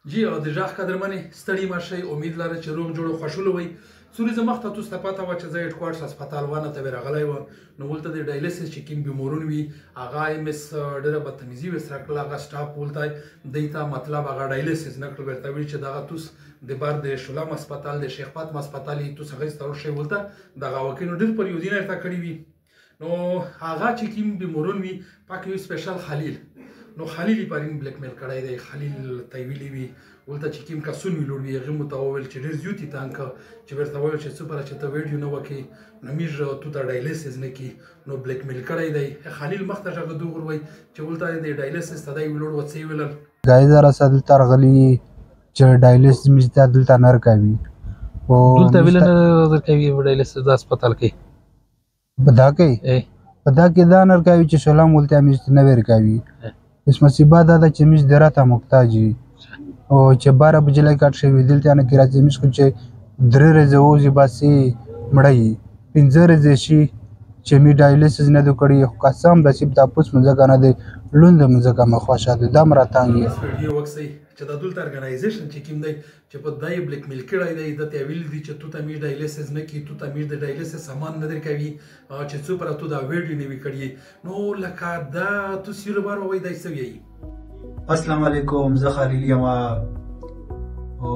جی او د ژغ قدرمنې ستړي مه شئ، امید لره چې روغ جوړ خوشحاله وئ. څو ورځې مخته تاسو ته پته وه چې زه هیډکوارټرز هسپتال وانه ته راغلی وم، نو ولته د ډایلیسس چې کوم بیمورون وي هغه ایم اس ډېره بدتمیزي ورسره کړله. هغه سټاف ولته دی ته مطلب هغه ډایلیسس نه کړل، ورته ویل چې دغه توس د بار د شلم هسپتال د شیخ فاطمه هسپتال یې توس هغه ته ورشئ، ولته دغه وکیلو ډېر پریودینه ورته کړي وي. نو هغه چې کوم بیمورون وي پکې یو سپیشل خلیل، نو خلیل یې پرین بلیک میل کړی دی. خلیل ته یې ویلي وي ولته چې کوم کسون وي لوړ وي، هغې مو ته وویل چې ډېر زیات یې تنګ کړ، چې ورته وویل چې څومره چې ته ویډیو نه وکړې نو موږ تو ته ډایلیسس نه کړي، نو بلیک میل کړی دی. خلیل مخته ږغ دوغور وایي چې ولته د ډایلیسس ته دی ویلوړ وه، څه یې ویلل؟ ګایزه راسه دلته راغلي چې ډایلیسس موږ ته دلته نه ورکوي. دلته ویل نه درکوي ډایلیسس د هسپتال کې؟ په دا کې په دا کې دا نه ورکوي چې سلام ولته موږ ته نه ورکوي. اوس مصیبه دا ده چې موږ د راته محتاج یو، او چې 12 بجې لای کټ شوي دلته نه کې راځي. موږ خو چې 3 ورځې ووځي بس یې مړه یي، 5 ورځې شي چې مې ډایلیسس نه دی کړی. خو قسم داسې تپوس مځکه نه دی لونده مځکه مې خوښه ده، دا مې راتنګ یې. ویډیو وکسئ چې دا دلته ارګنایزیشن چې کوم دی چې په دای بلیک میل کړی دی، ده ته ویل دي چې تو ته موږ ډایلیسس نه کړي، تو ته موږ د ډایلیسس سامان نه درکوي چې څو پر تو دا ویډیو نه وي کړي. نو لکه دا تو سیور بار وایي دی څه وایي؟ السلام علیکم، زه خلیل یم او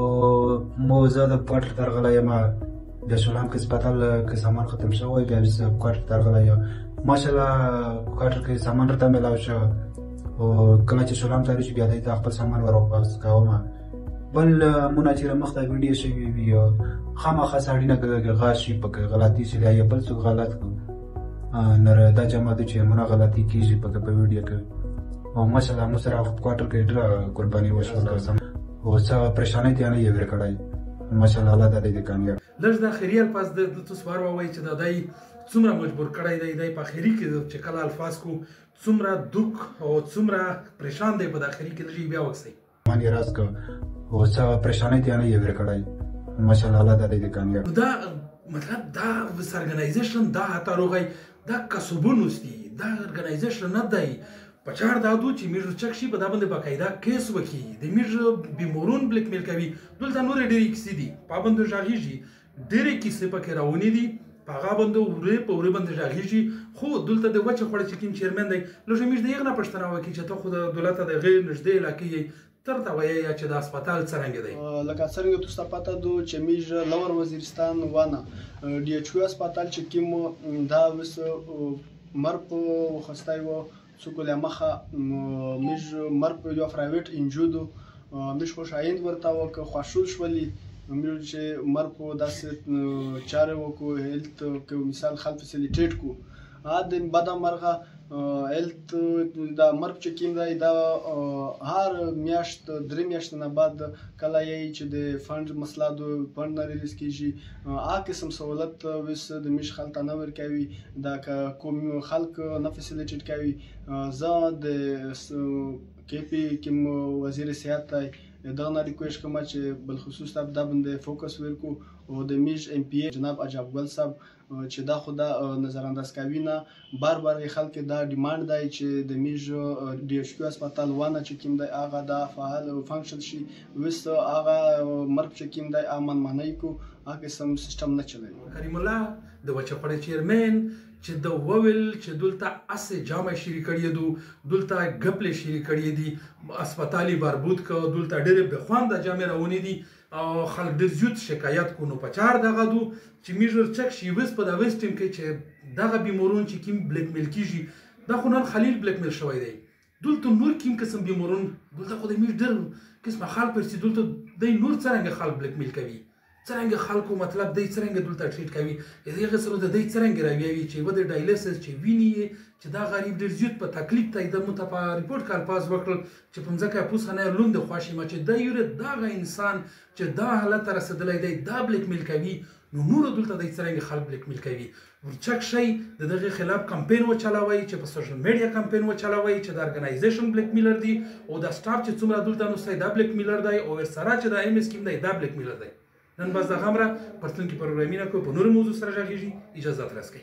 مو زه د کوارټر ته راغلی یم. د سلام کې هسپتال کې سامان ختم شوی، بیا زه کوارټر ته راغلی یم. ماشاءالله کوارټر کې سامان راته میلاو شو، او کله چې سلام ته راشي بیا دی ته خپل سامان ور واپس کوم. بل مونږ چې مخته ویډیو شوي وي خامخا سړي نه غاښ شي پکې غلطي شي یا بل څوک غلط نر دا جمع ده چې مونږ غلطي کېږي پکې په ویډیو کې. او ماشاءالله موږ سره کوارټر کې ډېره قرباني وشوه او څه پریشانۍ ته نه یې ورکړی. ماشاءالله الله د دې کامیاب. لږ د اخري الفاظ د تاسو ور ووایي چې دا دی څومره مجبور کړی دی، دی په اخري کې چې کله الفاظ کو څومره دوک او څومره پریشان دی په داخلي کې، لږ یې بیا وکسئ. مان یې راز کړ او څه پریشانۍ ته نه یې ورکړی. ماشاءالله الله د دې کامیاب. دا مطلب دا ارګنایزیشن دا هتاروغی دا کسبونوس دي، دا ارګنایزیشن نه دی. په چار دا دو چې موږ چک شي په دا باندې باقاعده کیس وکړي، د موږ بیمورون بلیک میل کوي. دلته نورې ډېرې کیسې دي پابندو ږغېږي، ډېرې کیسې پکې راونې دي، په هغه باندې ورې په ورې باندې ږغېږي. خو دلته د وچې خوړې چې کوم چیرمن دی لږ موږ د هغه نه پوښتنه وکړي چې ته خو د دولت د غیر نږدې علاقې یې، تر ته وایي چې د هسپتال څرنګه دی؟ لکه څرنګه تاسو ته پته دو چې موږ لور وزیرستان وانه ډي ایچ کیو هسپتال چې کوم دا اوس مر په وخستای و څو کاله مخه موږ مر په یو پرایویټ انجو دو، موږ خوشایند ورته وکړ، خوښول شولې موږ چې مر په داسې چارې وکړو، هیلت کې مثال خلک فسیلیټیټ کو. د بده مرغه هیلت دا مرګ چې کوم دی دا هر میاشت 3 میاشتې نه بعد کله یې چې د فنډ مسله دو فنډ نه ریلیز کېږي، هغه قسم سهولت اوس د موږ خلک ته نه ورکوي، دا که کوم خلک نه فسیلیټیټ کوي. زه د کې پي کوم وزیر صحت دی دغه نه ریکویسټ کوم چې بالخصوص دا باندې فوکس ورکړو، او د موږ ایم پي ای جناب عجب ګل صاحب چې دا خو دا نظرانداز کوي نه، بار بار یې خلک دا ډیمانډ دی چې د موږ ډي ایچ کیو هسپتال وانه چې کوم دی هغه دا فعال فنکشن شي. اوس هغه مرګ چې کوم دی هغه منمانۍ کو، هغه قسم سیستم نه چلوي. کریم الله د وچه خوړې چیرمن چې ده وویل چې دلته هسې جامه شریک کړي دو، دلته ګپلې شریک کړي دي، هسپتال یې بربود کړ، دلته ډېرې بېخونده جامې راونې دي او خلک ډېر زیات شکایت کو. نو په چار دغه دو چې موږ ورچک شي اوس په دا ویس ټیم کې چې دغه بیمورون چې کوم بلیک میل کېږي، دا خو نن خلیل بلیک میل شوی دی، دلته نور کوم قسم بیمورون، دلته خو د موږ ډېر قسمه خلک ورسي، دلته دی نور څرنګه خلک بلیک میل کوي، څرنګه خلکو مطلب دی څرنګه دلته ټریټ کوي، هغه سره د دی څرنګه راویوي چې و د ډایلیسس چې ویني یې چې دا غریب ډېر زیات په تکلیف دی. ده مونږ ته په ریپورټ کې الفاظ وکړل چې په مځکه یې پوسه نه لوند خوښ یم چې دا یو دغه انسان چې دا حالت ته رسېدلی دی دا بلیک میل کوي، نو نورو دلته دی څرنګه خلک بلیک میل کوي. ورچک شئ د دغې خلاف کمپین وچلوئ، چې په سوشل میډیا کمپین وچلوئ چې د ارګنایزیشن بلیک میلر دی، او دا سټاف چې څومره دلته نوستی دا بلیک میلر دی، او ورسره چې دا ایم اس کیم دی دا بلیک میلر دی. نن بس دغه امره، په راتلونکي پروګرامونه کې په نورو موضوع سره غږېږي. اجازه راسکئ.